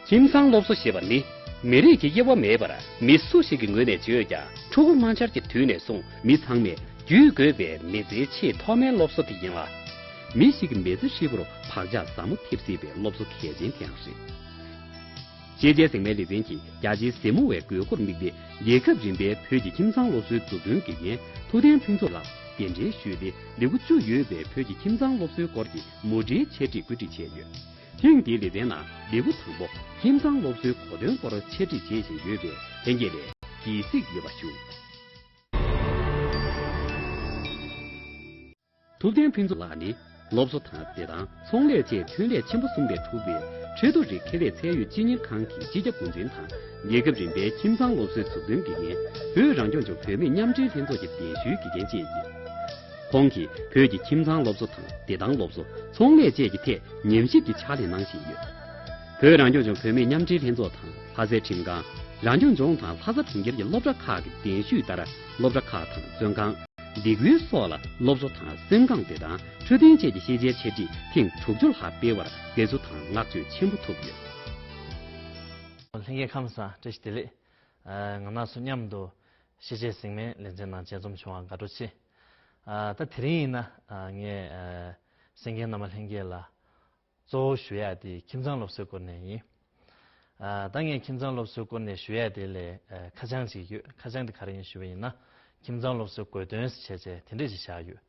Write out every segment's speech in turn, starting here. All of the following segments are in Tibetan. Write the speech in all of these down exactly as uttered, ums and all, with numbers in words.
ཁྱིམ་ཚང་སློབ་གསོ་ཞེས་པ་ནི། མི་རིགས་ཀྱི་དབྱེ་བ་མེད་པར་མི་སུ་ཞིག་གི་ངོས་ནས་བརྗོད་ཀྱང་ཕྲུ་གུ་དམར་འབྱར་གྱི་དུས་ནས་བཟུང་མི་ཚང་མས་བརྒྱུད་དགོས་པའི་མི་ཚེའི་ཆེས་ཐོག་མའི་སློབ་གསོ་དེ་ཡིན་ལ། མི་ཞིག་གི་མི་ཚེ་ཧྲིལ་པོར་བག་ཆགས་ཟབ་མོ་ཐེབས་སྲིད་པའི་སློབ་གསོ་གལ་ཆེན་དེའང་རེད། ཤེས་བྱའི་ཟེགས་མའི་ལེ་ཚན་གྱིས་རྒྱ་ཆེའི་གཟིགས་མོ་བའི་དགོས་མཁོར་དམིགས་ཏེ། རྒྱལ་ཁབ་རིམ་པའི་བོད་ཀྱི་ཁྱིམ་ཚང་སློབ་གསོའི་མཛུབ་སྟོན་དགེ་རྒན་ཐུབ་བསྟན་ཕུན་ཚོགས་ལགས་གདན་འདྲེན་ཞུས་ཏེ། ལེའུ་བཅུ་ཡོད་པའི་བོད་ཀྱི་ཁྱིམ་ཚང་སློབ་གསོའི་སྐོར་གྱི་མུ་འབྲེལ་འཆད་ཁྲིད་བཀོད་སྒྲིག་བྱས་ཡོད། ཐེངས་འདིའི་ལེ་ཚན་ནང་ལེའུ་དང་པོ་ཁྱིམ་ཚང་སློབ་གསོའི་གོ་དོན་སྐོར་འཆད་ཁྲིད་བྱེད་བཞིན་ཡོད་པས། ལྷན་རྒྱས་ལ་དགྱེས་གཟིགས་ཡོད་པ་ཞུ། ཐུབ་བསྟན་ཕུན་ཚོགས་ལགས་ནི་སློབ་གསོ་དང་བདེ་ཐང་། ཚོང་ལས་བཅས་ཐོན་ལས་ཆེན་པོ་གསུམ་ལས་གྲུབ་པའི་ཁྲོད་དུ་རིག་ཁེ་ལས་ཚད་ཡོད་སྤྱི་གཉེར་ཁང་གི་སྤྱི་ཁྱབ་འགོ་འཛིན་དང་། རྒྱལ་ཁབ་རིམ་པའི་ཁྱིམ་ཚང་སློབ་གསོའི་མཛུབ་སྟོན་དགེ་རྒན། བོད་རང་སྐྱོང་ལྗོངས་བུད་མེད་མཉམ་འབྲེལ་ལྷན་ཚོགས་ཀྱི་གདན་ཞུའི་དགེ་རྒན་བཅས་ཡིན། ཁོང་གིས་བོད་ཀྱི་ཁྱིམ་ཚང་སློབ་གསོ་དང་བདེ་ཐང་སློབ་གསོ། ཚོང་ལས་བཅས་ཀྱི་ཐད་ཉམས་ཞིབ་ཀྱི་ཕྱག་ལས་གནང་བཞིན་ཡོད། བོད་རང་སྐྱོང་ལྗོངས་བུད་མེད་མཉམ་འབྲེལ་ལྷན་ཚོགས་དང་ལྷ་སའི་ཁྲིམས་ཁང་། རང་སྐྱོང་ལྗོངས་དང་ལྷ་ས་གྲོང་ཁྱེར་གྱི་སློབ་གྲྭ་ཁག་གི་གདན་ཞུས་ལྟར། སློབ་གྲྭ་ཁག་དང་བཙོན་ཁང་། སྡིགས་དབུལ་སོགས་ལ་སློབ་གསོ་དང་སེམས་ཁམས་བདེ་ཐང་འཕྲོད་བསྟེན་བཅས་ཀྱི་ཤེས་བྱའི་འཆད་ཁྲིད་ཐེངས་དྲུག་ཅུ་ལྷག་སྤེལ་བར་དགའ་བསུ་དང་བསྔགས་བརྗོད་ཆེན་པོ་ཐོབ་ཡོད། ལྷན་རྒྱས་ཁམས་བཟང་། བཀྲ་ཤིས་བདེ་ལེགས། ཨ། ང་རང་ཚོ་མཉམ་དུ་ཤེས་བྱའི་ཟེགས་མའི་ལེ་ཚན་ནང་མཇལ་འཛོམས་བྱུང་བར་དགའ་སྤྲོ་ཆེ། ཨ། ད་དེ་རིང་ཡིན་ན། ཨ། ངས། ཨ། གསན་མཁན་རྣམ་པ་ལྷན་རྒྱས་ལ་གཙོ་བོ་ཞུ་ཡག་དེ་ཁྱིམ་ཚང་སློབ་གསོའི་སྐོར་ནས་ཡིན། ཨ། ད་ངས་ཁྱིམ་ཚང་སློབ་གསོའི་སྐོར་ནས་ཞུ་ཡག་དེ་ལས། ཨ། ཁ་བྱང་ཅིག་ཡོད། ཁ་བྱང་དེ་ག་རེ་ཡིན་ཞུ་བ་ཡིན་ན། ཁྱིམ་ཚང་སློབ་གསོའི་དགོས་དོན་ཟེར་བྱས་བྱས་དེ་འདྲས་ཅིག་བཞག་ཡོད།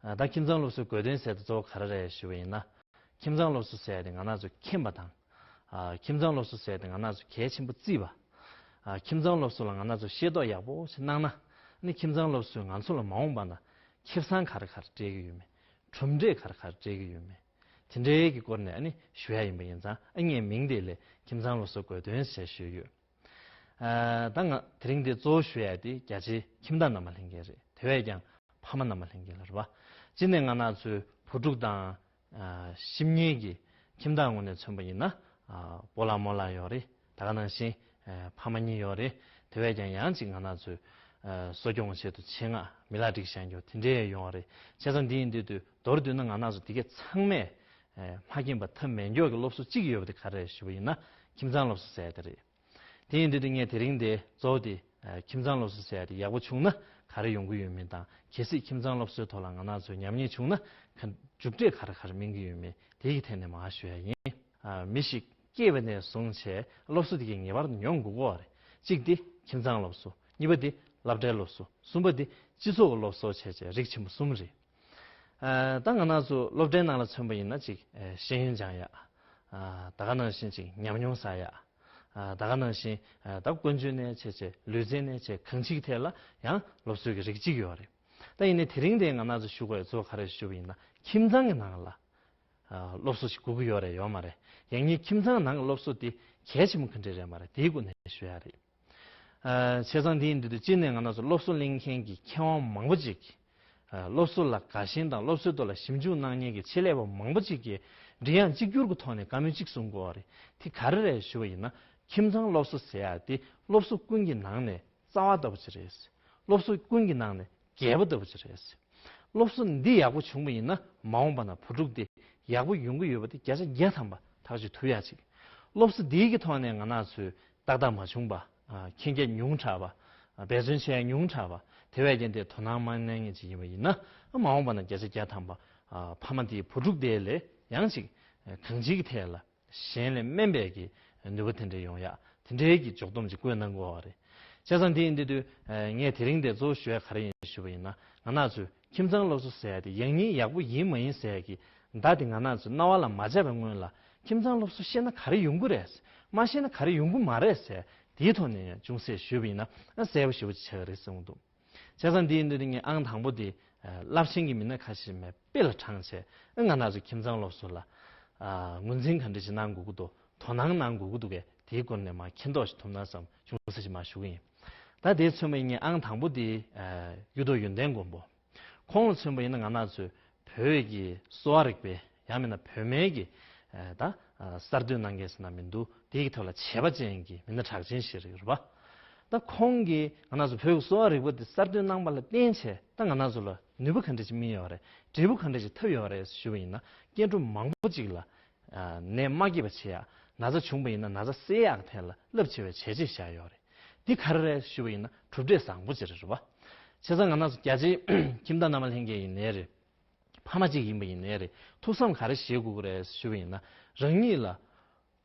ཨ། ད་ཁྱིམ་ཚང་སློབ་གསོའི་དགོས་དོན་ཟེར་དེ་གཙོ་བོ་ག་རེ་རེད་ཞུ་བ་ཡིན་ན། ཁྱིམ་ཚང་སློབ་གསོ་ཟེར་ཡག་དེ་ང་རང་ཚོས་མཁྱེན་པ་དང་། ཨ། ཁྱིམ་ཚང་སློབ་གསོ་ཟེར་ཡག་དེ་ང་རང་ཚོས་གལ་ཆེན་པོ་བརྩིས་པ། ཨ། ཁྱིམ་ཚང་སློབ་གསོ་ལ་ང་རང་ཚོས་ཤེས་རྟོགས་ཡག་པོ་ཞིག་གནང་ན། ཨ་ནི་ཁྱིམ་ཚང་སློབ་གསོས་ང་ཚོ་ལ་མ་འོངས་པ་ན་ཁེ་བཟང་ག་རེ་ག་རེ་སྤྲད་ཀྱི་ཡོད་མེད། གྲུབ་འབྲས་ག་རེ་ག་རེ་སྤྲད་ཀྱི་ཡོད་མེད། དེ་འདྲའི་གི་སྐོར་ནས་ཨ་ནི་ཞུ་ཡག་ཡིན་པ་ཡིན་ཙང་། ཨ། ངས་མིང་དེ་ལས་ཁྱིམ་ཚང་སློབ་གསོ་དགོས་དོན་ཞེས་ཞུས་ཡོད། ཨ། ད་ང་དེ་རིང་འདི་གཙོ་བོ་ཞུ་ཡག་དེ་རྒྱ་ཆེའི་ཁྱིམ་བདག་རྣམ་པ་ལྷན་རྒྱས་རེད། དེ་བས་ཀྱང་ཕ་མ་རྣམ་པ་ལྷན་རྒྱས་ལ་རེད་པ། སྤྱིར་ནས་ང་རང་ཚོའི་བུ་ཕྲུག་དང་། ཨ། ཞིབ་གཉེར་གྱི་ཁྱིམ་བདག་ངོས་ནས་མཚོན་པ་ཡིན་ན། ཨ། སྤོ་ལགས་རྨོ་ལགས་ཡོད་རེད། ད་ག་ནང་བཞིན། ཨ། ཕ་མ་གཉིས་ཡོད་རེད། དེ་བས་ཀྱང་ཡང་ཅིག་ང་རང་ཚོའི། ཨ། གསོ་སྐྱོང་ཆེད་དུ་ཆེད་མངགས་མི་ལག་སྒྲིག་བཞག་རྒྱུ་དེ་འདྲས་ཡོང་བ་རེད། བྱས་ཙང་འདི་ཡིན་དུས་དུས་མདོར་བསྡུས་ན་ང་རང་ཚོ་དེ་གས་ཚང་མས། ཨ། མ་མཁྱེན་པ་ཐབས་མེད་མགྱོགས་ཀྱི་སློབ་གསོ་གཅིག་ཡོད་པ་དེ་ག་རེ་རེད་ཞུ་བ་ཡིན་ན། ཁྱིམ་ཚང་སློབ་གསོ་ཟེར་ཡག་དེ་རེད། དེ་ཡིན་དུས་དེ་ངས་དེ་རིང་འདི་གཙོ་བོ་དེ། ཨ། ཁྱིམ་ཚང་སློབ་གསོ་ཟེར་ཡག་དེ་ཡག་པོ་བྱུང་ན་ག་རེ་ཡོང་གི་ཡོད་མེད་དང་། གལ་སྲིད་ཁྱིམ་ཚང་སློབ་གསོའི་ཐོག་ལ་ང་རང་ཚོས་ཉམས་ཉེས་བྱུང་ན་ག་མཇུག་འབྲས་ག་རེ་ག་རེ་སྨིན་གྱི་ཡོད་མེད་དེ་གི་ཐད་ནས་མར་ཞུ་ཡག་ཡིན། ཨ། མི་ཞིག་སྐྱེས་པ་ནས་བཟུང་བྱས་སློབ་གསོ་དེ་གས་ངེས་པར་དུ་མྱོང་དགོས་ཀྱི་ཡོད་རེད། གཅིག་དེ་ཁྱིམ་ཚང་སློབ་གསོ། གཉིས་པ་དེ་སློབ་གྲྭའི་སློབ་གསོ། གསུམ་པ་དེ་སྤྱི་ཚོགས་ཀྱི་སློབ་གསོ་བྱས་བྱས་རིགས་ཆེན་པོ་གསུམ་རེད། ཨ། ད་ང་རང་ཚོ་སློབ་གྲྭའི་ནང་ལ་མཚོན་པ་ཡིན་ན་ཅིག་ཨ། ཤེས་ཡོན་སྦྱང་ཡག་ཨ། ད་ག་ནང་བཞིན་ཅིག་ཉམས་མྱོང་བསགས་ཡག་ཨ། ད་ག་ནང་བཞིན། ཨ། ད་ཀུན་སྤྱོད་ནས་བྱས་བྱས་ལུས་རྩལ་ནས་བྱས་གང་ཅིའི་ཐད་ལ་ཡང་སློབ་གསོའི་གི་རིགས་གཅིག་ཡོད་རེད། ད་ཡིན་ནའི་དེ་རིང་དེ་ང་རང་ཚོ་ཞུ་དགོས་ཡག་གཙོ་བོ་ག་རེ་ཞུ་བ་ཡིན་ན། ཁྱིམ་ཚང་གི་ནང་ལ། ཨ། སློབ་གསོ་ཞིག་དགོས་ཀྱི་ཡོད་རེད་ཡོད་མ་རེད། ཡང་སྙིང་ཁྱིམ་ཚང་ནང་གི་སློབ་གསོ་དེ་གལ་ཆེན་པོ་ག་འདྲས་རེད་མ་རེད། དེའི་སྐོར་ནས་ཞུ་ཡག་རེད། ཨ། བྱས་ཙང་འདི་ཡིན་དུས་དུས་གཅིག་ནས་ང་རང་ཚོ་སློབ་གསོ་ལེན་མཁན་གྱི་མཁས་དབང་མང་པོ་ཅིག་ཨ། སློབ་གསོ་ལ་དགའ་ཞེན་དང་སློབ་གསོའི་ཐོག་ལ་ཞིབ་འཇུག་གནང་མཁན་གྱི་ཆེད་ལས་པ་མང་པོ་ཅིག་གིས་མགྲིན་དབྱངས་གཅིག་གྱུར་གྱི་ཐོག་ནས་བཀའ་མོལ་གཅིག་གསུང་གི་ཡོད་རེད། དེ་ག་རེ་རེད་ཞུ་བ་ཡིན་ན། ཁྱིམ་ཚང་སློབ་གསོ་ཟེར་ཡག་དེ་སློབ་གསོ་ཀུན་གྱི་ནང་ནས་རྩ་བ་ལྟ་བུ་ཅིག་རེད། སློབ་གསོ་ཀུན་གྱི་ནང་ནས་རྒྱལ་པོ་ལྟ་བུ་ཅིག་རེད། སློབ་གསོ་འདི་ཡག་པོ་བྱུང་བ་ཡིན་ན་མ་འོངས་པ་ན་བུ་ཕྲུག་དེ་ཡག་པོ་ཡོང་གི་ཡོད་པ་དེ་བརྒྱ་ཆ་བརྒྱ་ཐམ་པ་ཐག་གཅོད་ཐུབ་ཡག་ཅིག་སློབ་གསོ་འདིའི་གི་ཐོག་ནས་ང་རང་ཚོས་ཏག་ཏག་མ་བྱུང་པ། ཨ། མཁྱེན་རྒྱ་ཉུང་དྲགས་པ། ཨ། འབད་བརྩོན་བྱེད་ཡ་ཉུང་དྲགས་པ། དེ་བས་ཀྱང་དེ་དོ་སྣང་མ་གནང་མཁན་ཅིག་ཡིན་པ་ཡིན་ན། ཨ། མ་འོངས་པ་ན་བརྒྱ་ཆ་བརྒྱ་ཐམ་པ། ཨ། ཕ་མ་དེའི་བུ་ཕྲུག་དེ་ལས་ཡང་ཅིག་ཨ། གང་ཅིའི་ཐད་ལ་གཞན་ལས་དམན་པའི་གི་ནུས་པ་དེ་འདྲ་ཡོང་ཡ། དེ་འདྲའི་གི་འཇོག་སྡོམ་ཅིག་བཀོད་གནང་དགོས་པ་རེད། བྱས་ཙང་དེ་ཡིན་དུས་དུས། ཨ། ངས་དེ་རིང་དེ་གཙོ་བོ་ཞུ་ཡ་ག་རེ་ཡིན་ཞུ་བ་ཡིན་ན། ང་རང་ཚོས་ཁྱིམ་ཚང་སློབ་གསོ་ཟེར་ཡ་དེ་ཡང་སྙིང་ཡག་པོ་ཡིན་མ་ཡིན་ཟེར་ཡ་གི་བརྡ་དེ་ང་རང་ཚོའི་རྣ་བ་ལ་མ་འཇགས་པའི་སྔོན་ལ། ཁྱིམ་ཚང་སློབ་གསོ་ཤེས་ན་ག་རེ་ཡོང་གི་རེད། མ་ཤེས་ན་ག་རེ་ཡོང་གི་མ་རེད་ཟེར། དེའི་ཐོག་ནས་ཡང་ཅུང་ཟད་ཞུས་པ་ཡིན་ན། ཨ། གསལ་པོ་ཞེ་པོ་ཅིག་ཆགས་ཀྱི་རེད་བསམ་གྱི་འདུག་བྱས་ཙང་འདི་ཡིན་དུས་ངས་ཨང་དང་པོ་དེ། ཨ། རླབས་ཆེན་གྱི་མི་སྣ་ཁ་ཤས་མེད་དཔེ་ལ་དྲངས་བྱས། ཨ། ང་རང་ཚོ་ཁྱིམ་ཚང་སློབ་གསོ་ལ། ཨ། ངོས་འཛིན་ག་འདྲ་ཞིག་གནང་དགོས་ཀྱི་འདུག་དོ་སྣང་གནང་དགོས་ཀྱི་འདུག་གས། དེའི་སྐོར་ནས་མར་མཁྱེན་རྟོགས་ཤིག་ཐུབ་ན་བསམ། ཅུང་ཟད་ཅིག་མར་ཞུ་གི་ཡིན། ད་དེ་མཚོན་པ་ཡིན་ན་ཨང་དང་པོ་དེ། ཨ། གཡུ་ཐོག་ཡོན་ཏན་མགོན་པོ། ཁོང་ལ་མཚོན་པ་ཡིན་ན་ང་རང་ཚོའི་བོད་ཀྱི་གསོ་བ་རིག་པའི། ཡང་མིན་ན་བོད་སྨན་གྱི། ཨ། ད། ཨ། གསར་གཏོད་གནང་མཁན་ཟེར་ན་མི་འདུག་དེ་གི་ཐོག་ལ་བྱས་པ་ཅན་གྱི་མི་སྣ་གྲགས་ཅན་ཞིག་རེད་པ། ད་ཁོང་གིས་ང་རང་ཚོ་བོད་ཀྱི་གསོ་བ་རིག་པ་འདི་གསར་གཏོད་གནང་པ་ལ་བརྟེན་བྱས། ད་ང་རང་ཚོ་ལ་ནུས་པ་ག་འདྲ་ཅིག་སྨིན་ཡོད་རེད། འབྲས་བུ་ག་འདྲ་ཅིག་ཐོབ་ཡོད་རེད་ཞུ་བ་ཡིན་ན། སྐྱེ་འགྲོ་མང་པོ་ཅིག་ལ། ཨ། ནད་མ་སྐྱེས་པ་བྱེད་ཡ། ན་ཚ་བྱུང་པ་ཡིན་ན་ན་ཚ་སེལ་ཡག་ཐད་ལ་རླབས་ཆེ་བའི་བྱས་རྗེས་བཞག་ཡོད་རེད། འདི་ག་རེ་རེད་ཞུས་པ་ཡིན་ན་གྲུབ་འབྲས་བཟང་པོ་ཅིག་རེད་བ། བྱས་ཙང་ང་རང་ཚོ་རྒྱ་ཆེའི་ཁྱིམ་བདག་རྣམ་པ་ལྷན་རྒྱས་ཡིན་ནའི་རེད། ཕ་མ་གཅིག་ཡིན་པ་ཡིན་ནའི་རེད། ཐུགས་བསམ་ག་རེ་བཞེས་དགོས་ཀྱི་རེད་ཞུས་པ་ཡིན་ན། རང་ཉིད་ལ་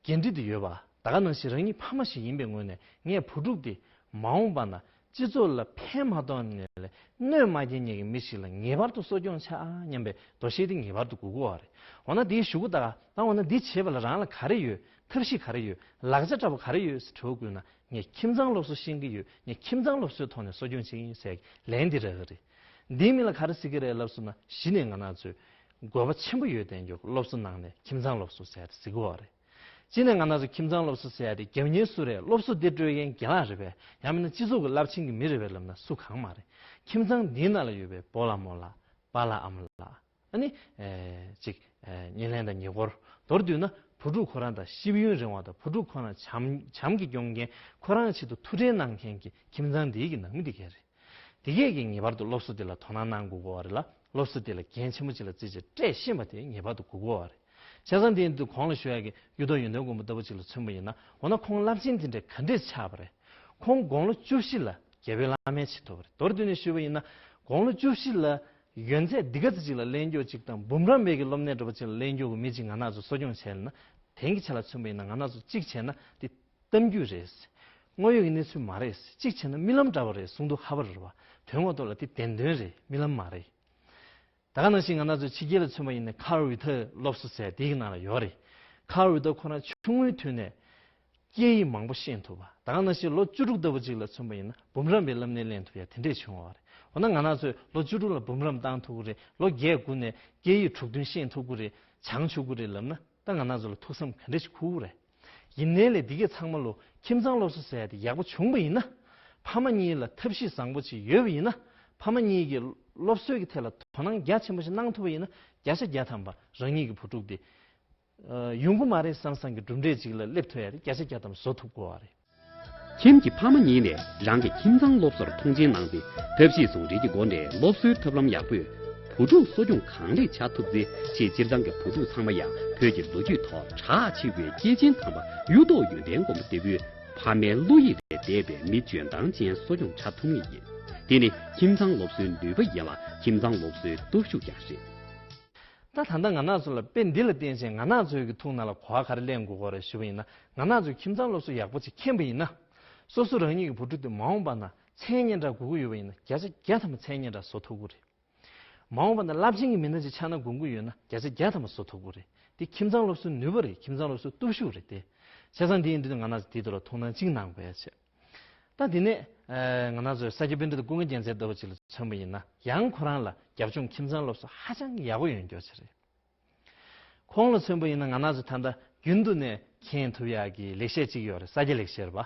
འགན་འཁྲི་དེ་ཡོད་པ། ད་ག་ནང་བཞིན་རང་ཉིད་ཕ་མ་ཞིག་ཡིན་པའི་ངོས་ནས་ངས་བུ་ཕྲུག་དེ་མ་འོངས་པ་ན་སྤྱི་ཚོགས་ལ་ཕན་མ་ཐོགས་ནས་ལས་གནོད་མ་སྐྱེལ་མཁན་གྱི་མི་ཞིག་ལ་ངེས་པར་དུ་གསོ་སྐྱོང་བྱ་སྙམ་པའི་འདུ་ཤེས་དེ་ངེས་པར་དུ་དགོས་ཀྱི་ཡོད་རེད། འོ་ན་དེའི་གཞུག་གུ་ད་ག་ད་འོ་ན་འདི་བྱེད་པ་ལ་རང་ལ་ག་རེ་ཡོད། ཐབས་ཤེས་ག་རེ་ཡོད། ལག་ཆ་འདྲ་པོ་ག་རེ་ཡོད་ཟེར་དྲི་བ་བཀོད་ན། ངས་ཁྱིམ་ཚང་སློབ་གསོ་ཤེས་ཀྱི་ཡོད། ངས་ཁྱིམ་ཚང་སློབ་གསོའི་ཐོག་ནས་གསོ་སྐྱོང་བྱེད་ཀྱི་ཡིན་ཟེར་ལན་འདི་རག་གི་རེད། འདིའི་མི་ལ་ག་རེ་ཟེར་གྱི་རེད་ལབ་སོང་ན། གཞི་ནས་ང་རང་ཚོས་དགོས་པ་ཆེན་པོ་ཡོད་དེ་མགྱོགས་སློབ་གསོ་ནང་ནས་ཁྱིམ་ཚང་སློབ་གསོ་ཟེར་ཡ་དེ་ཟེར་གྱི་ཡོད་རེད། གཅིག་ནས་ང་རང་ཚོ་ཁྱིམ་ཚང་སློབ་གསོ་ཟེར་ཡ་དེ་རྒྱབ་གཉེར་སུ་རེད། སློབ་གསོ་འདི་སྤྲོད་མཁན་རྒན་ལགས་རེད་པས། ཡང་མིན་ན་སྤྱི་ཚོགས་ཀྱི་རླབས་ཆེན་གྱི་མི་རེད་པས་ལབ་ན་སུ་གང་མ་རེད། ཁྱིམ་ཚང་འདིའི་ནང་ལ་ཡོད་པའི་སྤོ་ལགས་རྨོ་ལགས། པཱ་ལགས་ཨ་མ་ལགས། ཨ་ནི། ཨེ། ཅིག་ཨེ། ཉེ་ལམ་དང་ཉེ་འཁོར། མདོར་བསྡུས་ན་བུ་ཕྲུག་ཁོ་རང་དང་གཤིས་ཡུན་རིང་བ་དང་། བུ་ཕྲུག་ཁོ་རང་བྱམས་བྱམས་ཀྱིས་སྐྱོང་མཁན། ཁོ་རང་ཆེད་དུ་ཐུགས་ཁྲལ་གནང་མཁན་གྱི་ཁྱིམ་ཚང་འདིའི་གི་ནང་མི་འདི་གས་རེད། འདི་གས་ཀྱིས་ངེས་པར་དུ་སློབ་གསོ་འདི་ལ་དོ་སྣང་གནང་དགོས་ཀྱི་ཡོད་རེད་ལ། སློབ་གསོ་འདི་ལ་འགན་ཆེན་པོ་ཅིག་ལ་བརྩིས་བྱས་སྤྲད་ཤེས་པ་དེ་ངེས་པར་དུ་དགོས་ཀྱི་ཡོད་རེད། བྱས་ཙང་དེ་ཡིན་དུས་གོང་ལ་ཞུ་ཡག་གི་གཡུ་ཐོག་ཡོན་ཏན་མགོན་པོ་ལྟ་བུ་ཅིག་ལ་མཚོན་པ་ཡིན་ན། འོ་ན་ཁོང་རླབས་ཆེན་དེ་འདྲའི་ག་འདྲས་ཆགས་པ་རེད། ཁོང་དགུང་ལོ་བཅུ་བཞི་ལ་རྒྱལ་པོའི་བླ་སྨན་བྱེད་ཐུབ་པ་རེད། མདོར་བསྡུས་ནས་ཞུས་པ་ཡིན་ན། དགུང་ལོ་བཅུ་བཞི་ལ་ཡོན་ཚད་འདི་ག་ཙམ་ཅིག་ལ་གླེང་རྒྱུ་ཅིག་དང་། འབུམ་རམས་པའི་གི་སློབ་གནས་འདྲ་པོ་ཅིག་ལ་གླེང་རྒྱུ་གི་མི་ཅིག་ང་རང་ཚོ་གསོ་སྐྱོང་བྱས་ན། དེང་གི་ཆ་ལ་མཚོན་པ་ཡིན་ན། ང་རང་ཚོ་གཅིག་བྱས་ན་དེ་གཏམ་རྒྱུད་རེད། དངོས་ཡོད་ཀྱི་གནས་ཚུལ་མ་རེད། གཅིག་བྱས་ན་རྨི་ལམ་འདྲ་པོ་རེད། གསུང་དུས་ཧ་པ་རེད་བ། དོན་ངོ་ཐོག་ལ་དེ་བདེན་དོན་རེད། རྨི་ལམ་མ་རེད། ད་ག་ནང་བཞིན་ང་རང་ཚོའི་ཕྱི་རྒྱལ་ལ་མཚོན་པ་ཡིན་ན། ཁཱརལ་རི་ཐར་སློབ་གསོ་ཟེར་དེའི་ནང་ལ་ཡོད་རེད། ཁཱརལ་རི་ཐར་ཁོ་རང་ཆུང་ངུའི་དུས་ནས་སྐད་ཡིག་མང་པོ་ཤེས་ཐུབ་པ། ད་ག་ནང་བཞིན་ལོ་བཅུ་དྲུག་ལྟ་བུ་ཅིག་ལ་མཚོན་པ་ཡིན་ན། འབུམ་རམས་པའི་བསླབ་གནས་ལེན་ཐུབ་ཡ་དེ་འདྲས་བྱུང་བ་རེད། འོ་ན་ང་རང་ཚོས་ལོ་བཅུ་དྲུག་ལ་འབུམ་རམས་བཏང་ཐུབ་ཀྱི་རེད། ལོ་བརྒྱད་དགུ་ནས་སྐད་ཡིག་དྲུག་བདུན་ཤེས་ཐུབ་ཀྱི་རེད། སྦྱང་ཆོག་གི་རེད་ལབ་ན། ད་ང་རང་ཚོ་ལ་ཐུགས་བསམ་ག་འདྲས་ཤིག་འཁུར་གྱི་རེད། ཡིན་ནའི་ལས་འདི་གས་ཚང་མ་ལོ་ཁྱིམ་ཚང་སློབ་གསོ་ཟེར་ཡ་དེ་ཡག་པོ་བྱུང་པ་ཡིན་ན། ཕ་མ་གཉིས་ལ་ཐབས་ཤེས་བཟང་པོ་ཅིག་ཡོད་པ་ཡིན་ན། ཕ་མ་གཉིས་ཀྱིས་སློབ་གསོའི་གི་ཐད་ལ་དོ་སྣང་རྒྱ་ཆེན་པོ་ཞིག་གནང་ཐུབ་པ་ཡིན་ན། བརྒྱ་ཆ་བརྒྱ་ཐམ་པ་རང་ཉིད་ཀྱི་བུ་ཕྲུག་དེ་ཨ་ཡོང་གི་མ་རེད་བསམ་བསམ་གྱི་གྲུབ་འབྲས་ཅིག་ལ་སླེབས་ཐུབ་ཡ་དེ་བརྒྱ་ཆ་བརྒྱ་ཐམ་པ་བཟོ་ཐུབ་དགོས་པ་རེད། ཁྱིམ་གྱི་ཕ་མ་གཉིས་ནས་རང་གི་ཁྱིམ་ཚང་སློབ་གསོར་མཐོང་ཆེན་གནང་སྟེ། ཐབས་ཤེས་ཟུང་འབྲེལ་གྱི་སྒོ་ནས་སློབ་གསོའི་ཐབས་ལམ་ཡག་པོས་བུ་ཕྲུག་གསོ་སྐྱོང་གང་ལེགས་བྱ་ཐུབ་ཚེ། ཆེས་སྤྱིར་བཏང་གི་བུ་ཕྲུག་ཚང་མ་ཡང་བོད་ཀྱི་ལོ་རྒྱུས་ཐོག་གྲགས་ཆེ་བའི་སྐྱེས་ཆེན་དམ་པ་གཡུ་ཐོག་ཡོན་ཏན་མགོན་པོ་ལྟ་བུའི་ཕ་མའི་བློ་ཡིད་ལས་འདས་པའི་མི་འཇོན་ཐང་ཅན་གསོ་སྐྱོང་བྱ་ཐུབ་ངེས་ཡིན། དེ་ནི་ཁྱིམ་ཚང་སློབ་གསོའི་ནུས་པ་ཡིན་ལ། ཁྱིམ་ཚང་སློབ་གསོའི་སྟོབས་ཤུགས་ཀྱང་རེད། ད་ད་ལྟ་ང་རང་ཚོ་ལ་དཔེ་འདི་ལ་བརྟེན་བྱས་ང་རང་ཚོའི་གི་ཐུགས་ནང་ལ་གོ་བ་ག་རེ་ལེན་དགོས་ཀྱི་རེད་ཞུས་པ་ཡིན་ན། ང་རང་ཚོས་ཁྱིམ་ཚང་སློབ་གསོ་ཡག་པོ་ཅིག་མཁྱེན་པ་ཡིན་ན། སོ་སོ་རང་ཉིད་ཀྱི་བུ་ཕྲུག་དེ་མ་འོངས་པ་ན་མཚན་སྙན་གྲགས་དགོས་ཀྱི་ཡོད་པ་ཡིན་ན། བརྒྱ་ཆ་བརྒྱ་ཐམ་པ་མཚན་སྙན་གྲགས་བཟོ་ཐུབ་ཀྱི་རེད། མ་འོངས་པ་ན་རླབས་ཆེན་གྱི་མི་སྣ་ཅིག་ཆགས་ན་དགོངས་ཀྱི་ཡོད་ན། བརྒྱ་ཆ་བརྒྱ་ཐམ་པ་བཟོ་ཐུབ་ཀྱི་རེད། དེ་ཁྱིམ་ཚང་སློབ་གསོའི་ནུས་པ་རེད། ཁྱིམ་ཚང་སློབ་གསོའི་སྟོབས་ཤུགས་རེད་དེ། བྱས་ཙང་དེ་ཡིན་དུས་ང་རང་ཚོ་དེའི་ཐོག་ལ་ཐུགས་སྣང་གཅིག་གནང་དགོས་ཡ་བྱས། ད་དེ་ནས་ཨ་ང་རང་ཚོའི་ས་སྐྱ་པཎྜི་ཏ་ཀུན་དགའ་རྒྱལ་མཚན་ལྟ་བུ་ཅིག་ལ་མཚོན་པ་ཡིན་ན། ཡང་ཁོ་རང་ལ་རྒྱབ་ལྗོངས་ཁྱིམ་ཚང་སློབ་གསོ་ཧ་ཅང་གི་ཡག་པོ་ཡོད་མཁན་ཅིག་རེད། ཁོང་ལ་མཚོན་པ་ཡིན་ན། ང་རང་ཚོ་ད་ལྟ་རྒྱུན་དུ་ནས་མཁྱེན་ཐུབ་ཡག་གི་ལེགས་བཤད་ཅིག་ཡོད་རེད། ས་སྐྱ་ལེགས་བཤད་རེད་པ།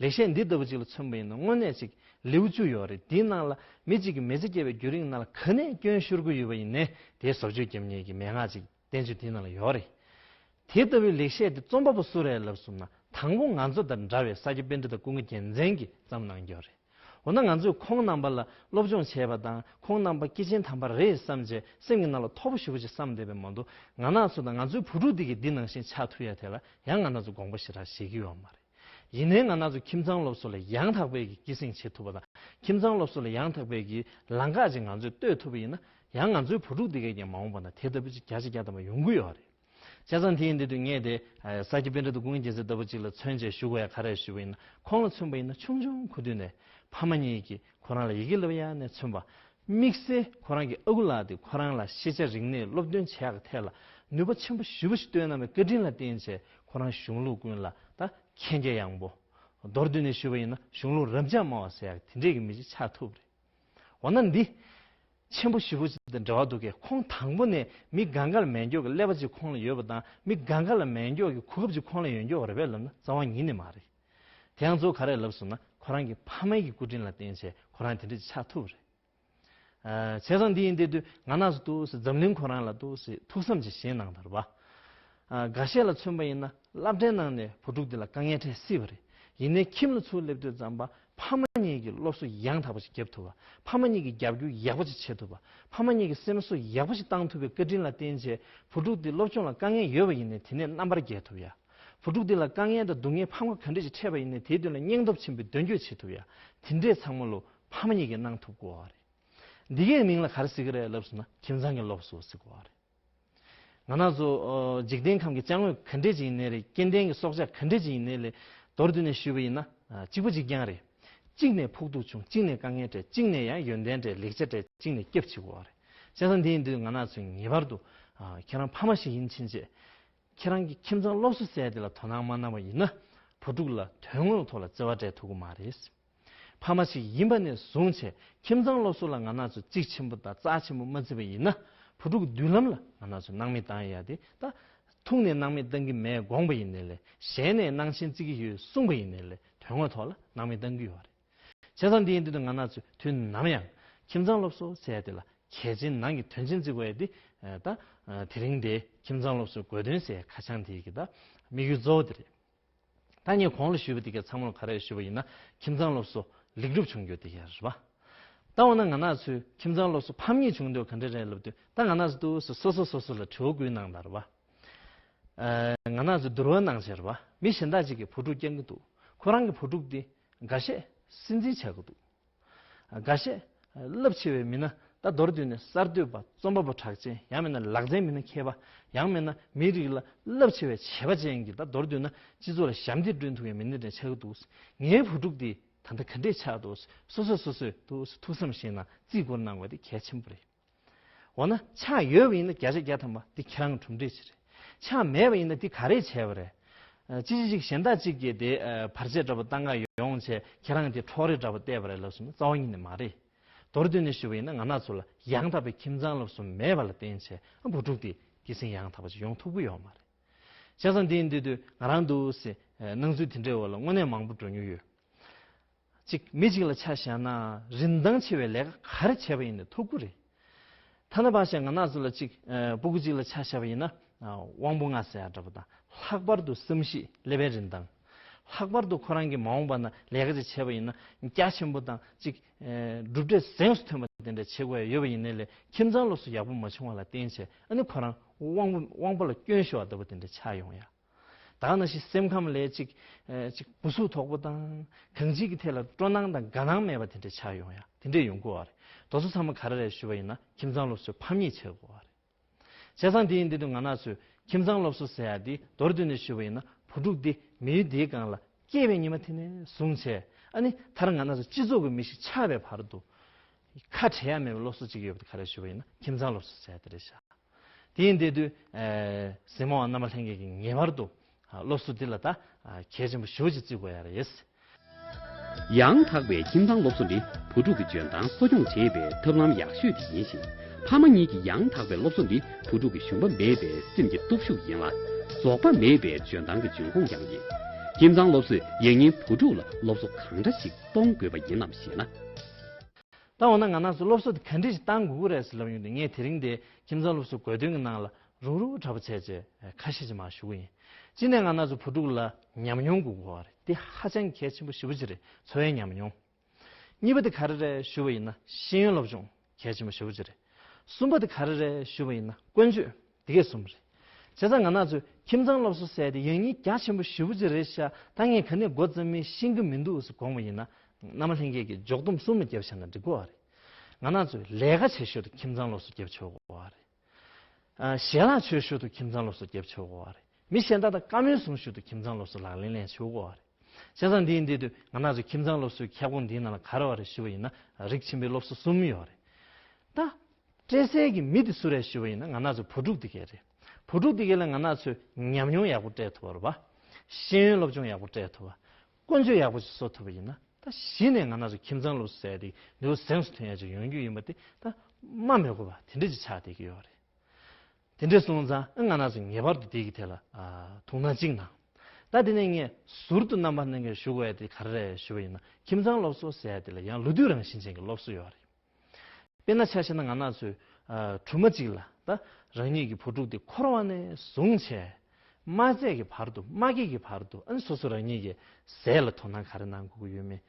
ལེགས་བཤད་འདི་ལྟ་བུ་ཅིག་ལ་མཚོན་པ་ཡིན་ན། དངོས་གནས་ཅིག་ལེའུ་བཅུ་ཡོད་རེད། དེའི་ནང་ལ་མི་གཅིག་གིས་མི་ཚེ་སྐྱེལ་བའི་བརྒྱུད་རིམ་ནང་ལ་ག་ནས་སྐྱོན་ཤོར་གྱི་ཡོད་པ་ཡིན་ནའི། དེའི་བཟོ་བཅོས་རྒྱབ་མཁན་གྱི་མན་ངག་ཅིག་བསྟན་བཅོས་དེའི་ནང་ལ་ཡོད་རེད། དེ་ལྟ་བུའི་ལེགས་བཤད་དེ་རྩོམ་པ་པོ་སུ་རེད་ལབ་སོང་ན། དང་པོ་ང་ཚོ་དང་འདྲ་བའི་ས་སྐྱ་པཎྜི་ཏ་ཀུན་དགའ་རྒྱལ་མཚན་གྱིས་བརྩམས་གནང་རྒྱུ་རེད། འོ་ན་ང་ཚོས་ཁོང་རྣམ་པ་ལ་སློབ་སྦྱོང་བྱས་པ་དང་། ཁོང་རྣམ་པ་སྐྱེས་ཆེན་དམ་པ་རེད་བསམ་བྱས་སེམས་ཀྱི་ནང་ལ་མཐོ་པོ་ཞེ་པོ་ཅིག་བསམ་བསྡད་པ་མ་གཏོགས། ང་རང་ཚོ་དང་ང་ཚོའི་བུ་ཕྲུག་འདི་གིས་འདི་ནང་བཞིན་ཆགས་ཐུབ་ཡ་དེ་ལ་ཡང་ང་རང་ཚོ་དགོངས་པ་ཞེ་དྲག་བཞེས་ཀྱི་ཡོད་མ་རེད། ཡིན་ནའི་ང་རང་ཚོ་ཁྱིམ་ཚང་སློབ་གསོ་ལ་ཡང་དག་པའི་གི་སྐྱེད་སྲིང་བྱེད་ཐུབ་པ་དང་། ཁྱིམ་ཚང་སློབ་གསོ་ལ་ཡང་དག་པའི་གི་ལམ་ཁ་ཅིག་ང་ཚོས་གཏོད་ཐུབ་པ་ཡིན་ན། ཡང་ང་ཚོའི་བུ་ཕྲུག་འདི་གས་ཀྱང་མ་འོངས་པ་ན་དེ་ལྟ་བུ་ཅིག་བརྒྱ་ཆ་བརྒྱ་ཐམ་པ་ཡོང་གི་ཡོད་རེད། བྱས་ཙང་དེ་ཡིན་དུས་ངས་དེ་ས་སྐྱ་པཎྜི་ཏ་ཀུན་དགའ་རྒྱལ་མཚན་ལྟ་བུ་ཅིག་ལ་མཚོན་བྱས་ཞུ་དགོས་ཡ་ག་རེ་ཞུས་པ་ཡིན་ན། ཁོང་ལ་མཚོན་པ་ཡིན་ན་ཆུང་ཆུང་ཁུ་དུས་ནས་ཕ་མ་གཉིས་ཀྱིས་ཁོ་རང་ལ་ཡི་གེ་བསླབ་ཡ་ནས་མཚོན་པ། དམིགས་བསལ་ཁོ་རང་གི་ཨ་ཁུ་ལགས་དེ་ཁོ་རང་ལ་ཤེས་བྱ་རིག་གནས་སློབ་སྟོན་བྱེད་ཡག་གི་ཐད་ལ་ནུས་པ་ཆེན་པོ་ཞེ་པོ་ཞིག་བཏོན་གནང་བའི་བཀའ་དྲིན་ལ་བརྟེན་བྱས། ཁོ་རང་གཞུང་ལུགས་ཀུན་ལ་ད་མཁྱེན་རྒྱ་ཡངས་པོ། མདོར་བསྡུས་ནས་ཞུས་པ་ཡིན་ན་གཞུང་ལུགས་རབ་འབྱམས་སྨྲ་བ་ཟེར་ཡག་དེ་འདྲས་ཀྱི་མི་ཞིག་ཆགས་ཐུབ་རེད། འོ་ན་འདི་ཆེན་པོ་ཞེ་པོ་ཅིག་དང་འབྲེལ་བ་འདུག་གས། ཁོང་དང་པོ་ནས་མི་གང་ག་ལ་མེད་མཁན་གྱི་ཀླད་པ་ཅིག་ཁོང་ལ་ཡོད་པ་དང་། མི་གང་ག་ལ་མེད་མཁན་གྱི་གོ་སྐབས་ཅིག་ཁོང་ལ་ཡོད་མཁན་རེད་པས་ལབ་ན་རྩ་བ་ཉིད་ནས་མ་རེད། དེ་ཡང་གཙོ་བོ་ག་རེ་ལབ་སོང་ན། ཁོ་རང་གི་ཕ་མའི་གི་སྐུ་དྲིན་ལ་བརྟེན་བྱས་ཁོ་རང་དེ་འདྲ་ཅིག་ཆགས་ཐུབ་རེད། ཨ། བྱས་ཙང་འདི་ཡིན་དེ་དུས་ང་རང་ཚོ་འདུག་སེ་འཛམ་གླིང་ཁོ་རང་ལ་འདུག་སེ་ཐུགས་བསམ་ཅིག་བཞེས་གནང་དང་རེད་པ། ཨ། འགའ་ཤས་ལ་མཚོན་པ་ཡིན་ན་སློབ་གྲྭའི་ནང་ནས་བུ་ཕྲུག་འདི་ལ་དཀའ་ངལ་འཕྲད་སྲིད་པ་རེད། ཡིན་ནའི་ཁྱིམ་ལ་ཚུར་སླེབས་དུས་ཙམ་པ་ཕ་མ་གཉིས་ཀྱིས་སློབ་གསོ་ཡང་དག་པ་ཞིག་བརྒྱབ་ཐུབ་པ། ཕ་མ་གཉིས་ཀྱིས་རྒྱབ་སྐྱོར་ཡག་པོ་ཞིག་བྱེད་ཐུབ་པ། ཕ་མ་གཉིས་ཀྱིས་སེམས་གསོ་ཡག་པོ་ཞིག་བཏང་ཐུབ་པའི་བཀའ་དྲིན་ལ་བརྟེན་བྱས་བུ་ཕྲུག་འདི་སློབ་སྦྱོང་ལ་དཀའ་ངལ་ཡོད་པ་ཡིན་ནའི་དེ་ནས་རྣམ་པར་རྒྱལ་ཐུབ་ཡ། བུ་ཕྲུག་འདི་ལ་དཀའ་ངལ་དང་སྡུག་བསྔལ་ཕམ་ཁ་ག་འདྲ་ཞིག་འཕྲད་པ་ཡིན་ནའི་དེའི་དོན་ལ་སྙིང་སྟོབས་ཆེན་པོས་མདུན་སྐྱོད་བྱེད་ཐུབ་ཡ། དེ་འདྲས་ཚང་མ་ལོ་ཕ་མ་གཉིས་ཀྱིས་གནང་ཐུབ་དགོས་པ་རེད། འདི་གའི་མིང་ལ་ག་རེ་ཟེར་གི་རེད་ལབ་སོང་ན་ཁྱིམ་ཚང་གི་སློབ་གསོ་ཟེར་དགོས་པ་རེད། ང་རང་ཚོ་འཇིག་རྟེན་ཁམས་ཀྱི་ཅ་དངོས་ག་འདྲས་ཅིག་ཡིན་ནའི་རེད། སྐྱེ་ལྡན་གྱི་སྲོག་ཆགས་ག་འདྲས་ཅིག་ཡིན་ནའི་ལས་མདོར་བསྡུས་ནས་ཞུས་པ་ཡིན་ན་གཅིག་པ་གཅིག་རྐྱང་རེད། གཅིག་ནས་ཕོག་ཐུག་བྱུང་། གཅིག་ནས་དཀའ་ངལ་འཕྲད། གཅིག་ནས་ཡང་ཡོན་ཏན་འཕྲད། ལེགས་ཆ་འཕྲད། གཅིག་ནས་སྐྱབས་བྱེད་དགོས་པ་རེད། བྱས་ཙང་འདི་ཡིན་དུས་ང་རང་ཚོས་ངེས་པར་དུ་ཁྱེད་རང་ཕ་མ་ཞིག་ཡིན་ཕྱིན་ཆད་ཁྱེད་རང་གི་ཁྱིམ་ཚང་སློབ་གསོ་ཟེར་དེ་ལ་དོ་སྣང་མ་གནང་བ་ཡིན་ན་བུ་ཕྲུག་ལ་དོན་དངོས་ཐོག་ལ་བརྩེ་བ་སྤྲད་ཐུབ་ཀྱི་མ་རེད། ཕ་མ་ཞིག་ཡིན་པ་ནས་བཟུང་བྱས་ཁྱིམ་ཚང་སློབ་གསོ་ལ་ང་རང་ཚོས་གཙིགས་ཆེན་པོ་དང་རྩ་ཆེན་པོ་མ་བརྩི་བ་ཡིན་ན་བུ་ཕྲུག་གི་མདུན་ལམ་ལ་ང་རང་ཚོས་སྣང་མེད་བཏང་ཡ་དེ་ད་ཐུགས་ནས་སྣང་མེད་བཏང་གི་མེད་དགོངས་པ་ཡིན་ནའི་ལས། ཞལ་ནས་གནང་ཆེན་བརྩི་གི་ཡོད་གསུངས་པ་ཡིན་ནའི་ལས། དོན་དངོས་ཐོག་ལ་སྣང་མེད་བཏང་གི་ཡོད་རེད། བྱས་ཙང་འདི་ཡིན་དུས་ང་རང་ཚོས་དུས་ནམ་ཡང་ཁྱིམ་ཚང་སློབ་གསོ་ཟེར་ཡ་དེ་ལ་གལ་ཆེན་ནང་གི་དོན་ཆེན་བརྩི་དགོས་ཡ་དེ་ད་དེ་རིང་དེ་ཁྱིམ་ཚང་སློབ་གསོའི་དགོས་དོན་ཟེར་ཡ་ཁ་བྱང་དེ་གི་ད་དམིགས་ཡུལ་གཙོ་བོ་དེ་རེད། ད་ངས་གོང་ལ་ཞུས་པ་དེ་ག་ཚང་མ་ལ་ག་རེ་ཞུས་པ་ཡིན་ན་ཁྱིམ་ཚང་སློབ་གསོ་ལེགས་གྲུབ་བྱུང་རྒྱུ་དེ་ག་རེད་པ། ད་འོ་ན་ང་རང་ཚོའི་ཁྱིམ་ཚང་སློབ་གསོ་ཕམ་ཉེས་བྱུང་དུས་ག་འདྲ་རེད་ལབ་དུས་ད་ང་རང་ཚོ་འདུག་སེ་སོ་སོ་སོ་སོ་ལ་དྲི་བ་བཀོད་གནང་དང་རེད་པ། ཨ། ང་རང་ཚོ་བསྡུར་བ་གནང་བྱས་རེད་པ། མི་གཞན་དག་ཅིག་གིས་བུ་ཕྲུག་སྐྱོང་གི་འདུག་ཁོ་རང་གི་བུ་ཕྲུག་དེ་འགའ་ཤས་སྲིད་འཛིན་ཆགས་ཀྱི་འདུག་འགའ་ཤས་རླབས་ཆེ་བའི་མི་སྣ། ད་མདོར་བསྡུས་ནས་གསར་གཏོད་པ། རྩོམ་པ་པོ་གྲགས་ཅན། ཡང་མིན་ན་ལག་རྩལ་མི་སྣ་མཁས་པ། ཡང་མིན་ན་མིའི་རིགས་ལ་རླབས་ཆེ་བའི་བྱས་པ་ཅན་གྱི་ད་མདོར་བསྡུས་ན་སྤྱི་ཚོགས་ལ་ཞབས་འདེགས་སྒྲོན་ཐུབ་པའི་མི་སྣ་དེ་ཆགས་ཀྱི་འདུག་ངའི་བུ་ཕྲུག་དེ་ད་ལྟ་ག་འདྲས་ཆགས་འདུག་སོ་སོས་སོ་སོས་འདུག་སེ་ཐུགས་བསམ་བཞེས་ན་བརྩི་བཀུར་གནང་དགོས་དེ་གལ་ཆེན་པོ་རེད། འོ་ན་ཆགས་ཡོད་པ་ཡིན་ན་བརྒྱ་ཆ་བརྒྱ་ཐམ་པ་འདི་ཁྱེད་རང་གི་གྲུབ་འབྲས་ཅིག་རེད། ཆགས་མེད་པ་ཡིན་ན་འདི་ག་རེ་བྱས་པ་རེད། ཨ། ཅི་ཅི་ཅིག་གཞན་དག་ཅིག་གིས་དེ་ཨ་བར་ཆད་འདྲ་པོ་བཏང་ག་ཡོང་བྱས་ཁྱེད་རང་གི་དེ་འཕྲོག་རེས་འདྲ་པོ་བལྟས་པ་རེད་ལབ་སོང་ན་རྩ་བ་ཉིད་ནས་མ་རེད། མདོར་བསྡུས་ནས་ཞུས་པ་ཡིན་ན་ང་རང་ཚོ་ལ་ཡང་དག་པའི་ཁྱིམ་ཚང་སློབ་གསོ་མེད་པ་ལ་བརྟེན་བྱས་ཨ་བུ་ཕྲུག་དེ་སྐྱེད་སྲིང་ཡང་དག་པ་ཅིག་ཡོང་ཐུབ་ཀྱི་ཡོད་མ་རེད། བྱས་ཙང་འདི་ཡིན་དུས་དུས་ང་རང་འདུག་སེ་ཨ་སྣང་ཚུལ་དེ་འདྲའི་འོག་ལ་དངོས་གནས་མང་པོ་འགྲོ་མྱོང་ཡོད། གཅིག་མི་གཅིག་ལ་ཆ་བཞག་ན་རིན་ཐང་ཆེ་བའི་ལས་ཀ་ག་རེ་བྱས་པ་ཡིན་ནའི་ཐུགས་ཁུར་རེད། ཐ་ན་ཕར་བཞག་ང་རང་ཚོ་ལ་གཅིག་ཨ་སྤུ་གུ་གཅིག་ལ་ཆ་བཞག་པ་ཡིན་ན་ཨ་དབང་པོ་ལྔ་ཟེར་ཡ་འདྲ་པོ་དང་། ལྷག་པར་དུ་བསམ་གཞིག་ཀླད་པའི་རིན་ཐང་། ལྷག་པར་དུ་ཁོ་རང་གིས་མ་འོངས་པ་ན་ལས་ཀ་ཅིག་བྱས་པ་ཡིན་ན་རྒྱ་ཆེན་པོ་དང་གཅིག་ཨ་གྲུབ་འབྲས་གཟེངས་སུ་ཐོན་པ་དེ་འདྲ་བྱེད་དགོས་ཡ་ཡོད་པ་ཡིན་ནའི་ལས་ཁྱིམ་ཚང་སློབ་གསོ་ཡག་པོ་མ་བྱུང་བ་ལ་བརྟེན་བྱས་ཨ་ནི་ཁོ་རང་དབང་པོ་དབང་པོ་ལ་སྐྱོན་ཤོར་བ་ལྟ་བུ་དེ་འདྲ་ཆགས་ཡོང་ཡ། ད་ག་ནང་བཞིན་སེམས་ཁམས་ལ་ཅིག་ཨ་ཅིག་སྦུ་སུག་དོག་པོ་དང་གང་ཅིའི་ཐད་ལ་སྤྲོ་སྣང་དང་དགའ་སྣང་མེད་པ་དེ་འདྲ་ཆགས་ཡོང་ཡ་དེ་འདྲ་ཡོང་གི་ཡོད་རེད། དེ་ཚོ་ཚང་མ་ག་རེ་རེད་ཞུས་པ་ཡིན་ན་ཁྱིམ་ཚང་སློབ་གསོའི་ཕམ་ཉེས་ཆགས་ཀྱི་ཡོད་རེད། བྱས་ཙང་དེ་ཡིན་དུས་ང་རང་ཚོས་ཁྱིམ་ཚང་སློབ་གསོ་ཟེར་ཡ་དེ་མདོར་བསྡུས་ནས་ཞུས་པ་ཡིན་ན་བུ་ཕྲུག་དེ་མི་ཡུལ་འདིའི་སྒང་ལ་སྐྱེས་པའི་ཉི་མ་དེ་ནས་བཟུང་བྱས་ཨ་ནི་མཐར་ང་རང་ཚོ་སྤྱི་ཚོགས་ཀྱི་མི་ཞིག་ཆགས་པའི་བར་དུ་ཁ་བྲལ་ཡ་མེད་པའི་སློབ་གསོ་གཅིག་ཡོད་པ་དེ་ག་རེ་ཞུས་པ་ཡིན་ན་ཁྱིམ་ཚང་སློབ་གསོ་ཟེར་ཡ་དེ་རེད་ཤག་དེ་ཡིན་དུས་དུས་ཨ་གཟིགས་མོ་བ་རྣམ་པ་ལྷན་རྒྱས་ཀྱིས་ངེས་པར་དུ་སློབ་གསོ་འདི་ལ་ད་གལ་ཆེན་པོ་ཞེ་པོ་ཅིག་བརྩི་དགོས་ཡ་རེད། ཡང་དག་པའི་ཁྱིམ་ཚང་སློབ་གསོ་ནི་བུ་ཕྲུག་གི་འཇོན་ཐང་གསོ་སྐྱོང་བྱེད་པའི་ཐབས་ལམ་ཡག་ཤོས་དེ་ཡིན་ཞིང་། ཕ་མ་གཉིས་ཀྱིས་ཡང་དག་པའི་སློབ་གསོ་ནི་བུ་ཕྲུག་གི་ཞུམ་པ་མེད་པའི་སེམས་ཀྱི་སྟོབས་ཤུགས་ཡིན་ལ། རྫོགས་པ་མེད་པའི་འཇོན་ཐང་གི་འབྱུང་ཁུངས་ཀྱང་ཡིན། ཁྱིམ་ཚང་སློབ་གསོས་ཡང་སྙིང་བུ་ཕྲུག་ལ་སློབ་གསོ་གང་འདྲ་ཞིག་གཏོང་དགོས་པ་ཡིན་ནམ་ཞེ་ན། ད་འོ་ན་ང་རང་ཚོ་སློབ་གསོ་དེ་ག་འདྲ་ཞིག་གཏང་དགོས་ཀྱི་རེད་ཟེར་ལབ་ཡོང་དུས་ངས་དེ་རིང་འདི་ཁྱིམ་ཚང་སློབ་གསོའི་དགོས་དོན་གྱི་ནང་ལ་རུང་རུང་འདྲ་པོ་བྱས་རྗེས་ཁ་ཤས་ཅིག་མར་ཞུ་གི་ཡིན། གཅིག་ནས་ང་རང་ཚོ་བུ་ཕྲུག་ལ་ཉམས་མྱོང་དགོས་ཀྱི་ཡོད་རེད། དེ་ཧ་ཅང་གལ་ཆེན་པོ་ཞེ་པོ་ཅིག་རེད། འཚོ་བའི་ཉམས་མྱོང་། གཉིས་པ་དེ་ག་རེ་རེད་ཞུ་བ་ཡིན་ན་ཤེས་ཡོན་སློབ་སྦྱོང་གལ་ཆེན་པོ་ཞེ་པོ་ཅིག་རེད། གསུམ་པ་དེ་ག་རེ་རེད་ཞུ་བ་ཡིན་ན་ཀུན་སྤྱོད། དེ་གས་གསུམ་རེད། བྱས་ཙང་ང་རང་ཚོས་ཁྱིམ་ཚང་སློབ་གསོ་ཟེར་དེ་ཡང་སྙིང་རྒྱ་ཆེན་པོ་ཞེ་པོ་ཅིག་རེད་ཤག་ད་ངས་ག་ནས་འགོ་བརྩམས་མིན་ཤེས་ཀྱི་མི་འདུག་ཟེར་དགོངས་པ་ཡིན་ན། རྣམ་པ་ལྷན་རྒྱས་ཀྱིས་འཇོག་སྡོམ་གསུམ་ལ་བརྒྱབ་བཞག་ན་འགྲིག་གི་ཡོད་རེད། ང་རང་ཚོས་ལས་ཀ་བྱེད་ཞོར་དུ་ཁྱིམ་ཚང་སློབ་གསོ་བརྒྱབ་ཆོག་གི་ཡོད་རེད། ཨ། ཞལ་ལག་མཆོད་ཞོར་དུ་ཁྱིམ་ཚང་སློབ་གསོ་བརྒྱབ་ཆོག་གི་ཡོད་རེད། མི་གཞན་དག་དང་བཀའ་མོལ་གསུང་ཞོར་དུ་ཁྱིམ་ཚང་སློབ་གསོ་ལག་ལེན་ལེན་ཆོག་གི་ཡོད་རེད། བྱས་ཙང་འདི་ཡིན་དུས་དུས་ང་རང་ཚོ་ཁྱིམ་ཚང་སློབ་གསོའི་ཁྱབ་ཁོངས་འདིའི་ནང་ལ་ག་རེ་ཡོད་རེད་ཞུ་བ་ཡིན་ན་རིགས་ཆེན་པོའི་སློབ་གསོ་གསུམ་ཡོད་རེད། ད། སྤྲད་སའི་གི་མི་དེ་སུ་རེད་ཞུ་བ་ཡིན་ན་ང་རང་ཚོ་བུ་ཕྲུག་དེ་གས་རེད། བུ་ཕྲུག་དེ་གས་ལ་ང་རང་ཚོས་ཉམས་མྱོང་ཡག་པོ་སྤྲད་ཐུབ་པ་རེད་པ། ཤེས་ཡོན་སློབ་སྦྱོང་ཡག་པོ་སྤྲད་ཐུབ་པ། ཀུན་སྤྱོད་ཡག་པོ་ཞིག་བཟོ་ཐུབ་པ་ཡིན་ན་ད་གཞི་ནས་ང་རང་ཚོ་ཁྱིམ་ཚང་སློབ་གསོ་ཟེར་དེ་འདི་བོ་གཟེངས་སུ་ཐོན་ཡ་ཅིག་ཡོང་རྒྱུ་ཡིན་པ་དེ་ད་སྨྲ་མི་དགོས་པ་དེ་འདྲ་ཅིག་ཆགས་བསྡད་ཀྱི་ཡོད་རེད། དེ་འདྲས་སོང་ཙང་ང་རང་ཚོ་ངེས་པར་དུ་དེ་གི་ཐད་ལ་ཨ་ཐུགས་སྣང་གཅིག་གནང་། ད་དེ་ནས་ངས་ཟུར་དུ་རྣམ་པ་སྣ་ཚོགས་ཞུ་དགོས་ཡ་དེ་ག་རེ་རེད་ཞུ་བ་ཡིན་ན་ཁྱིམ་ཚང་སློབ་གསོ་ཟེར་ཡ་དེ་ལ་ཡང་ལོ་དུས་རང་བཞིན་ཅན་གྱི་སློབ་གསོ་ཡོད་རེད། དཔེར་ན་ཆ་བཞག་ན་ང་རང་ཚོའི་ཨ་སྦྲུམ་མ་གཅིག་ལ་ད་རང་ཉིད་ཀྱི་བུ་ཕྲུག་དེ་འཁོར་བ་ནས་བཟུང་བྱས། མ་བཙས་ཀྱི་བར་དུ་མ་སྐྱེས་ཀྱི་བར་དུ་ཨ་ནི་སོ་སོ་རང་ཉིད་ཀྱི་ཟས་ལ་དོ་སྣང་ག་རེ་གནང་དགོས་ཀྱི་ཡོད་མེད།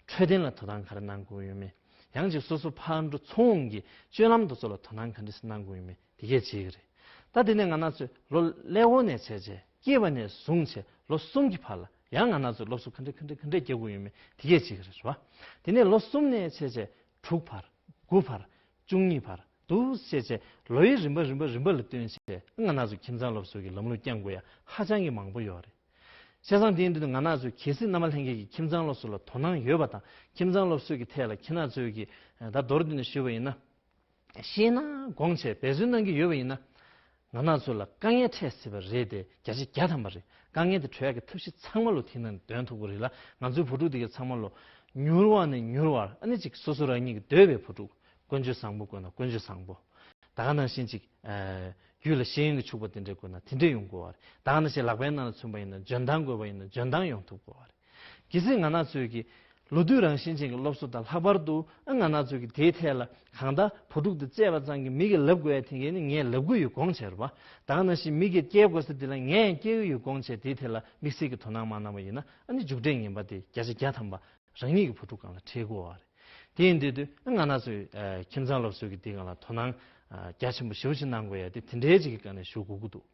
འཕྲོད་བསྟེན་ལ་དོ་སྣང་ག་རེ་གནང་དགོས་ཀྱི་ཡོད་མེད། ཡང་ཅིག་སོ་སོ་ཕར་འགྲོ་ཚུར་འོང་གི་སྤྱོད་ལམ་དེ་ཚོ་ལ་དོ་སྣང་ག་འདྲ་ཞིག་གནང་དགོས་ཀྱི་ཡོད་མེད་དེ་གས་བྱེད་ཀྱི་རེད། ད་དེ་ནས་ང་རང་ཚོས་ལོ་ཀླད་ཀོར་ནས་བྱས་རྗེས་སྐྱེས་པ་ནས་བཟུང་བྱས་ ལོ་གསུམ་གྱི་བར་ལ་ཡང་ང་རང་ཚོས་སློབ་གསོ་ག་འདྲས་ག་འདྲས་ག་འདྲས་རྒྱག་དགོས་ཡོད་མེད་དེ་གས་བྱེད་ཀྱི་རེད་བ། དེ་ནས་ལོ་གསུམ་ནས་བྱས་བྱས་དྲུག་བར། དགུ་བར། བཅུ་གཉིས་བར། འདུག་བྱས་བྱས་ལོ་ཡི་རིམ་པ་རིམ་པ་རིམ་པ་ལ་བསྟུན་བྱས་ང་རང་ཚོ་ཁྱིམ་ཚང་སློབ་གསོ་གི་ལམ་ལུགས་བསྐྱང་དགོས་ཡ་ཧ་ཅང་གི་མང་པོ་ཡོད་རེད། བྱས་ཙང་དེ་ཡིན་དུས་ང་རང་ཚོས་གལ་སྲིད་རྣམ་པ་ལྷན་རྒྱས་ཀྱིས་ཁྱིམ་ཚང་སློབ་གསོ་ལ་དོ་སྣང་ཡོད་པ་དང་ཁྱིམ་ཚང་སློབ་གསོ་གི་ཐད་ལ་ཁྱེད་རང་ཚོས་ཀྱི་ད་མདོར་བསྡུས་ནས་ཞུས་པ་ཡིན་ན། ཤེས་ན་དགོངས་བྱས་འབད་བརྩོན་གནང་གི་ཡོད་པ་ཡིན་ན། ང་རང་ཚོ་ལ་དཀའ་ངལ་འཕྲད་སྲིད་པ་རེད་དེ་བརྒྱ་ཆ་བརྒྱ་ཐམ་པ་རེད། དཀའ་ངལ་དེ་གྲོལ་ཡག་གི་ཐབས་ཤེས་ཚང་མ་ལོ་དེ་ནང་འདོན་ཐུབ་ཀྱི་རེད་ལ། ང་ཚོའི་བུ་ཕྲུག་དེ་གའི་ཚང་མ་ལོ་མྱུར་བ་ནས་མྱུར་བར་ཨ་ནི་ཅིག་སོ་སོ་རང་ཉིད་ཀྱི་འདོད་པའི་བུ་ཕྲུག་ཀུན་སྤྱོད་བཟང་པོ་དགོས་ན་ཀུན་སྤྱོད་བཟང་པོ། ད་ག་ནང་བཞིན་ཅིག་ཨ་ཡུལ་ལ་ཤེས་ཡོན་གྱི་ཕྱུག་པོ་དེ་འདྲས་དགོས་ན་དེ་འདྲས་ཡོང་དགོས་པ་རེད། ད་ག་ནང་བཞིན་ལག་པའི་ནང་ལ་མཚོན་པ་ཡིན་ན་འཇོན་ཐང་དགོས་པ་ཡིན་ན་འཇོན་ཐང་ཡོང་ཐུབ་དགོས་པ་རེད། གལ་སྲིད་ང་རང་ཚོའི་གི་ལོ་དུས་རང་བཞིན་ཅན་གྱི་སློབ་གསོ་དང་ལྷག་པར་དུ་ཨ་ང་རང་ཚོའི་གི་དེའི་ཐད་ལ་གང་ལྟར་བུ་ཕྲུག་དེ་བཙས་པ་ཙམ་གྱིས་མི་གིས་ལབ་དགོས་ཡ་དེ་གས་ནི་ངས་ལབ་གི་ཡོད་དགོངས་བྱས་རེད་བ། ད་ག་ནང་བཞིན་མི་གིས་སྐྱེལ་དགོས་ས་དེ་ལ་ངས་ཡང་སྐྱེལ་གི་ཡོད་དགོངས་བྱས་དེའི་ཐད་ལ་དམིགས་བསལ་གྱི་དོ་སྣང་མ་གནང་བ་ཡིན་ན་ཨ་ནི་མཇུག་འབྲས་ངན་པ་དེ་བརྒྱ་ཆ་བརྒྱ་ཐམ་པ་རང་ཉིད་ཀྱི་བུ་ཕྲུག་སྒང་ལ་འཕྲད་དགོས་པ་རེད། དེ་ཡིན་དུས་དུས་ང་རང་ཚོའི་ཨ་ཁྱིམ་ཚང་སློབ་གསོའི་གི་དེ་སྒང་ལ་དོ་སྣང་ཨ་རྒྱ་ཆེན་པོ་ཞེ་པོ་ཅིག་གནང་དགོས་ཡ་དེ་དེ་འདྲའི་ཅིག་གི་སྒང་ནས་ཞུ་དགོས་ཀྱི་འདུག་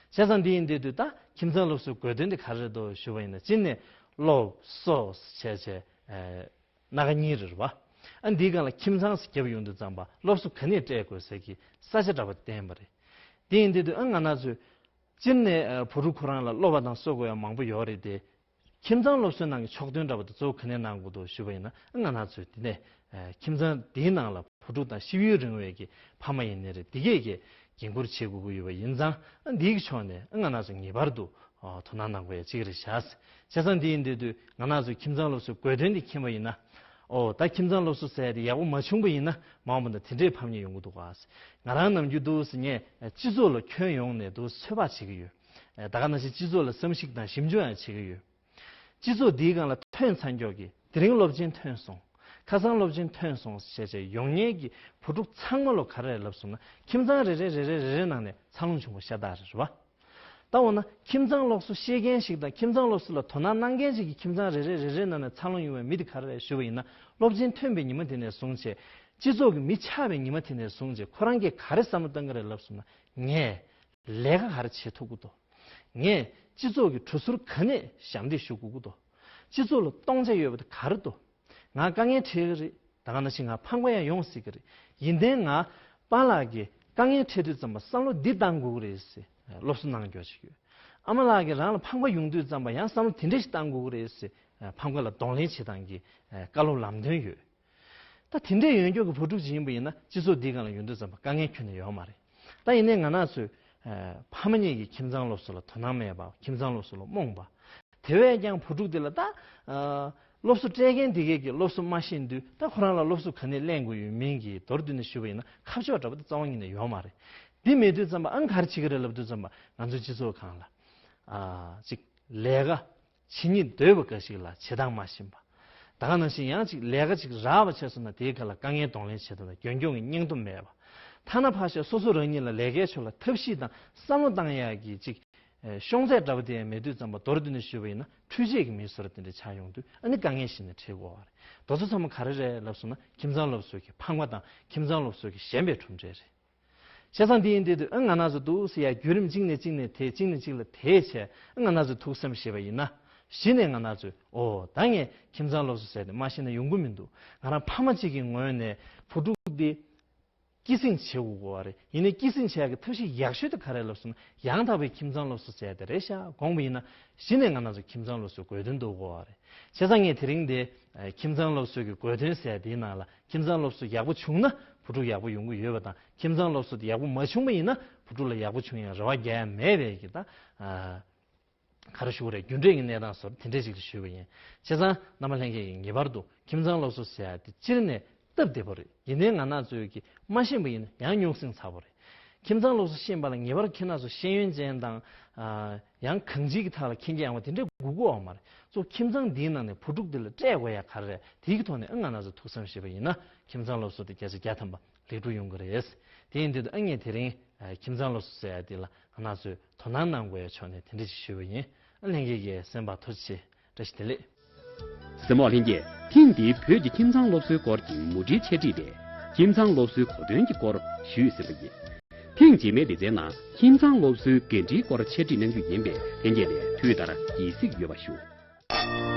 བྱས་ཙང་འདི་ཡིན་དུས་དུས་ད་ཁྱིམ་ཚང་སློབ་གསོའི་དགོས་དོན་དེ་ག་རེ་རེད་འདུག་ཞུ་བ་ཡིན་ན། གཅིག་ནས་སློབ་གསོ་བྱས་བྱས་ཨ་སྣ་ཁ་གཉིས་རེད་བ། ཨ་འདིའི་སྒང་ལ་ཁྱིམ་ཚང་ཟེར་བརྒྱབ་ཡོང་དུས་ཙམ་པ་སློབ་གསོ་ག་ནས་སྤྲད་དགོས་ཟེར་གྱི་ས་ཆ་འདྲ་པོ་བསྟན་པ་རེད། དེ་ཡིན་དུས་དུས་ཨ་ང་རང་ཚོས་སྤྱིར་ནས་ཨ་བུ་ཕྲུག་ཁོ་རང་ལ་སློབ་པ་དང་གསོ་དགོས་ཡ་མང་པོ་ཡོད་རེད་དེ། ཁྱིམ་ཚང་སློབ་གསོའི་ནང་གི་ཕྱོགས་སྟོན་འདྲ་པོ་དེ་གཙོ་བོ་ག་ནས་གནང་དགོས་འདུག་ཞུ་བ་ཡིན་ན། ང་རང་ཚོས་དེ་ནས་ཨ་ཁྱིམ་ཚང་འདིའི་ནང་ལ་བུ་ཕྲུག་དང་གཤིས་ཡུན་རིང་བའི་གི་ཕ་མ་ཡིན་ནའི་རེད། འདི་གས་ཀྱི་འགན་འཁུར་བྱེད་དགོས་ཀྱི་ཡོད་པ་ཡིན་ཙང་ཨ་འདིའི་གི་ཕྱོགས་ནས་ཨ་ང་རང་ཚོ་ངེས་པར་དུ་ཨ་དོ་སྣང་གནང་དགོས་ཡ་གཅིག་རེད་ཤག་བྱས་ཙང་འདི་ཡིན་དུས་དུས་ང་རང་ཚོས་ཁྱིམ་ཚང་སློབ་གསོའི་དགོས་དོན་འདི་མཁྱེན་པ་ཡིན་ན། ཨོ་ད་ཁྱིམ་ཚང་སློབ་གསོ་ཟེར་ཡ་དེ་ཡག་པོ་མ་བྱུང་པ་ཡིན་ན་མ་འོངས་པ་ན་དེ་འདྲའི་ཕམ་ཉེས་ཡོང་གི་འདུག་ག་ང་རང་ནམ་རྒྱུན་འདུག་སེ་ངས་སྤྱི་ཚོགས་ལ་ཁྱོན་ཡོངས་ནས་འདུག་ཚོད་དཔག་བྱེད་ཀྱི་ཡོད། ཨེ་ད་ག་ནང་བཞིན་སྤྱི་ཚོགས་ལ་བསམ་གཞིག་དང་ཞིབ་འཇུག་ཡང་བྱེད་ཀྱི་ཡོད། སྤྱི་ཚོགས་འདིའི་སྒང་ལ་ཐོན་ཚར་མགྱོགས་ཀྱི་དེ་རིང་སློབ་ཆེན་ཐོན་སོང་། ཁ་སང་སློབ་ཆེན་ཐོན་སོང་ཞེས་བྱས་ཡོང་མཁན་གྱི་བུ་ཕྲུག་ཚང་མ་ལོ་ག་རེ་ལབ་སོང་ན། ཁྱིམ་ཚང་རེ་རེ་རེ་རེ་རེ་རེ་ནང་ནས་འཚར་ལོངས་བྱུང་བ་ཤ་སྟག་རེད་བ། ད་འོ་ན་ཁྱིམ་ཚང་སློབ་གསོ་ཤེས་མཁན་ཞིག་དང་ཁྱིམ་ཚང་སློབ་གསོ་ལ་དོ་སྣང་གནང་མཁན་ཞིག་གི་ཁྱིམ་ཚང་རེ་རེ་རེ་རེ་ནང་ནས་འཚར་ལོངས་ཡོང་བའི་མི་དེ་ག་རེ་རེད་ཞུ་བ་ཡིན་ན། སློབ་ཆེན་ཐོན་པའི་ཉི་མ་དེ་ནས་བཟུང་བྱས་སྤྱི་ཚོགས་ཀྱི་མི་ཆགས་པའི་ཉི་མ་དེ་ནས་བཟུང་བྱས་ཁོ་རང་གིས་ག་རེ་བསམ་བློ་བཏང་གི་རེད་ལབ་སོང་ན། ངས་ལས་ཀ་ག་རེ་བྱེད་ཐུབ་ཀྱི་འདུག་ངས་སྤྱི་ཚོགས་ཀྱི་གྲུ་ཟུར་ག་ནས་ཞབས་འདེགས་ཞུ་དགོས་ཀྱི་འདུག་སྤྱི་ཚོགས་ལ་གཏོང་ཆ་ཡོད་པ་དེ་ག་རེ་འདུག་ང་དཀའ་ངལ་འཕྲད་ཀྱི་རེད། ད་ག་ནང་བཞིན་ང་ཕམ་ཁ་ཡང་ཡོང་སྲིད་ཀྱི་རེད། ཡིན་ཏེ་ང་པཱ་ལགས་ཀྱིས་དཀའ་ངལ་འཕྲད་དུས་ཙམ་པ་བསམ་བློ་འདི་བཏང་དགོས་ཀྱི་རེད་ཟེར་སློབ་གསོ་གནང་རྒྱུ་ཞིག་ཡོད། ཨ་མ་ལགས་ཀྱིས་རང་ལ་ཕམ་ཁ་ཡོང་དུས་ཙམ་པ་ཡང་བསམ་བློ་དེ་འདྲ་ཞིག་བཏང་དགོས་ཀྱི་རེད་ཟེར་ཕམ་ཁ་ལ་གདོང་ལེན་བྱེད་སྟངས་ཀྱི་བཀའ་སློབ་ལམ་སྟོན་ཡོད། ད་དེ་འདྲའི་ཡོན་སྐྱོང་གི་བུ་ཕྲུག་ཅིག་ཡིན་པ་ཡིན་ན་སྤྱི་ཚོགས་འདིའི་སྒང་ལ་ཡོང་དུས་ཙམ་པ་དཀའ་ངལ་ཁྱོན་ནས་ཡོད་མ་རེད། ད་ཡིན་ནའི་ང་རང་ཚོས་ཨ་ཕ་མ་གཉིས་ཀྱིས་ཁྱིམ་ཚང་སློབ་གསོ་ལ་དོ་སྣང་མེད་པ། ཁྱིམ་ཚང་སློབ་གསོ་ལ་རྨོངས་པ། དེ་བས་ཀྱང་བུ་ཕྲུག་དེ་ལ་ད་ཨ་སློབ་གསོ་སྤྲད་མཁན་དེ་གས་ཀྱིས་སློབ་གསོ་མ་ཤེས་དུས་ད་ཁོ་རང་ལ་སློབ་གསོ་ག་ནས་ལེན་དགོས་ཡོད་མིན་གྱི་མདོར་བསྡུས་ནས་ཞུས་པ་ཡིན་ན་ཁ་ཕྱོགས་འདྲ་པོ་དེ་རྩ་བ་ཉིད་ནས་ཡོད་མ་རེད། འདི་མེད་དུས་ཙམ་པ་ཨང་ག་རེ་བྱེད་ཀྱི་རེད་ལབ་དུས་ཙམ་པ་ང་ཚོའི་སྤྱི་ཚོགས་སྒང་ལ་ཨ་ཅིག་ལས་ཀ་བྱེད་སྙིང་འདོད་པ་འགའ་ཞིག་ལ་བྱེད་སྟངས་མ་ཤེས་པ། ད་ག་ནང་བཞིན་ཡང་ཅིག་ལས་ཀ་ཅིག་རག་པ་བྱས་སོང་ན་དེའི་ཁ་ལ་དཀའ་ངལ་གདོང་ལེན་བྱེད་སྟངས་དང་རྒྱུན་སྐྱོང་གི་སྙིང་སྟོབས་མེད་པ། ཐ་ན་ཕར་བཞག་སོ་སོ་རང་ཉིད་ལ་ལས་ཀའི་ཕྱོགས་ལ་ཐབས་ཤེས་དང་བསམ་བློ་བཏང་ཡག་གི་ཅིག་ཤོང་ཚད་འདྲ་པོ་དེ་ཡང་མེད་དུས་ཙམ་པ་མདོར་བསྡུས་ནས་ཞུས་པ་ཡིན་ན་འཕྲུལ་ཆས་ཀྱི་མི་བཟོ་འདྲ་དེ་འདྲ་ཆགས་ཡོང་དུས་ཨ་ནི་དཀའ་ངལ་ཞིག་ནས་འཕྲད་དགོས་པ་རེད། དེ་ཚོ་ཚང་མ་ག་རེ་རེད་ལབ་སོང་ན་ཁྱིམ་ཚང་སློབ་གསོ་གི་ཕངས་པ་དང་ཁྱིམ་ཚང་སློབ་གསོ་གི་ཞན་པའི་གྲུབ་འབྲས་རེད། བྱས་ཙང་འདི་ཡིན་དུས་དུས་ཨ་ང་རང་ཚོ་འདུག་སེ་ཡ་བརྒྱུད་རིམ་གཅིག་ནས་གཅིག་ནས་དེད་གཅིག་ནས་གཅིག་ལ་དེད་བྱས་ཨ་ང་རང་ཚོ་ཐུགས་བསམ་བཞེས་པ་ཡིན་ན། གཞི་ནས་ང་རང་ཚོས་ཨོ་ད་ངས་ཁྱིམ་ཚང་སློབ་གསོ་ཟེར་ཏེ་མ་ཤེས་ན་ཡོང་གི་མི་འདུག་ང་རང་ཕ་མ་གཅིག་གི་ངོས་ནས་བུ་ཕྲུག་འདི་སྐྱེད་སྲིང་བྱེད་དགོས་པ་རེད། ཡིན་ནའི་སྐྱེད་སྲིང་བྱེད་ཡག་གི་ཐབས་ཤེས་ཡག་ཤོས་དེ་ག་རེ་ལབ་སོང་ན་ཡང་དག་པའི་ཁྱིམ་ཚང་སློབ་གསོ་ཟེར་དེ་རེད་ཤག་དགོངས་པ་ཡིན་ན་གཞི་ནས་ང་རང་ཚོ་ཁྱིམ་ཚང་སློབ་གསོའི་དགོས་དོན་འདུག་གོ་བ་རེད། བྱས་ཙང་ངས་དེ་རིང་འདི་ཁྱིམ་ཚང་སློབ་གསོའི་གི་དགོས་དོན་ཟེར་དེའི་ནང་ལ་ཁྱིམ་ཚང་སློབ་གསོ་ཡག་པོ་བྱུང་ན་བུ་ཕྲུག་ཡག་པོ་ཡོང་གི་ཡོད་པ་དང་ཁྱིམ་ཚང་སློབ་གསོ་དེ་ཡག་པོ་མ་བྱུང་པ་ཡིན་ན་བུ་ཕྲུག་ལ་ཡག་པོ་བྱུང་ཡང་རེ་བ་རྒྱག་ཡ་མེད་པའི་གི་ད་ག་རེ་ཞུ་དགོས་རེད། རྒྱུ་འབྲས་ཀྱི་གནས་སྟངས་སོགས་དེ་འདྲས་ཅིག་ལ་ཞུས་པ་ཡིན། བྱས་ཙང་རྣམ་པ་ལྷན་རྒྱས་ཀྱིས་ངེས་པར་དུ་ཁྱིམ་ཚང་སློབ་གསོ་ཟེར་ཡ་དེ་སྤྱིར་ནས་སྟབས་བདེ་པོ་རེད། ཡིན་ནའི་ང་རང་ཚོས་ཀྱིས་མ་ཤེས་པ་ཡིན་ན་ཡང་རྙོག་ཟིང་ཚ་པོ་རེད། ཁྱིམ་ཚང་སློབ་གསོ་ཤེས་པ་ལ་ངེས་པར་ཁྱེད་རང་ཚོ་ཤེས་ཡོན་ཅན་དང་ཨ་ཡང་གང་ཅིའི་གི་ཐད་ལ་མཁྱེན་རྒྱ་ཡངས་པ་དེ་འདྲས་དགོས་ཀྱི་ཡོད་མ་རེད། གཙོ་ཁྱིམ་ཚང་འདིའི་ནང་ནས་བུ་ཕྲུག་འདི་ལ་སྤྲད་དགོས་ཡ་ག་རེ་རེད། དེའི་གི་ཐོག་ནས་ཨ་ང་རང་ཚོ་ཐུགས་བསམ་བཞེས་པ་ཡིན་ན་ཁྱིམ་ཚང་སློབ་གསོ་དེ་བརྒྱ་ཆ་བརྒྱ་ཐམ་པ་ལེགས་གྲུབ་ཡོང་གི་རེད། དེ་ཡིན་དུས་ཨ་ངས་དེ་རིང་ཨ་ཁྱིམ་ཚང་སློབ་གསོ་ཟེར་ཡ་འདི་ལ་ང་རང་ཚོས་དོ་སྣང་གནང་དགོས་ཡ་ཕྱོགས་ནས་དེ་འདྲས་ཅིག་ཞུས་པ་ཡིན། ཨ་ལྷན་རྒྱས་ཀྱིས་གསན་པར་ཐུགས་རྗེ་ཆེ། བཀྲ་ཤིས་བདེ་ལེགས། གཟིགས་མོ་ལྷན་རྒྱས། ཐེངས་འདིའི་བོད་ཀྱི་ཁྱིམ་ཚང་སློབ་གསོའི་སྐོར་གྱི་མུ་འབྲེལ་འཆད་ཁྲིད་པས་ཁྱིམ་ཚང་སློབ་གསོའི་གོ་དོན་གྱི་སྐོར་ཞུས་ཟིན་པ་ཡིན། ཐེངས་རྗེས་མའི་ལེ་ཚན་ནང་ཁྱིམ་ཚང་སློབ་གསོའི་འགན་འཁྲིའི་སྐོར་འཆད་ཁྲིད་གནང་རྒྱུ་ཡིན་པས། ལྷན་རྒྱས་ནས་དུས་ལྟར་དབྱེ་གཟིགས་ཡོད་པ་ཞུ།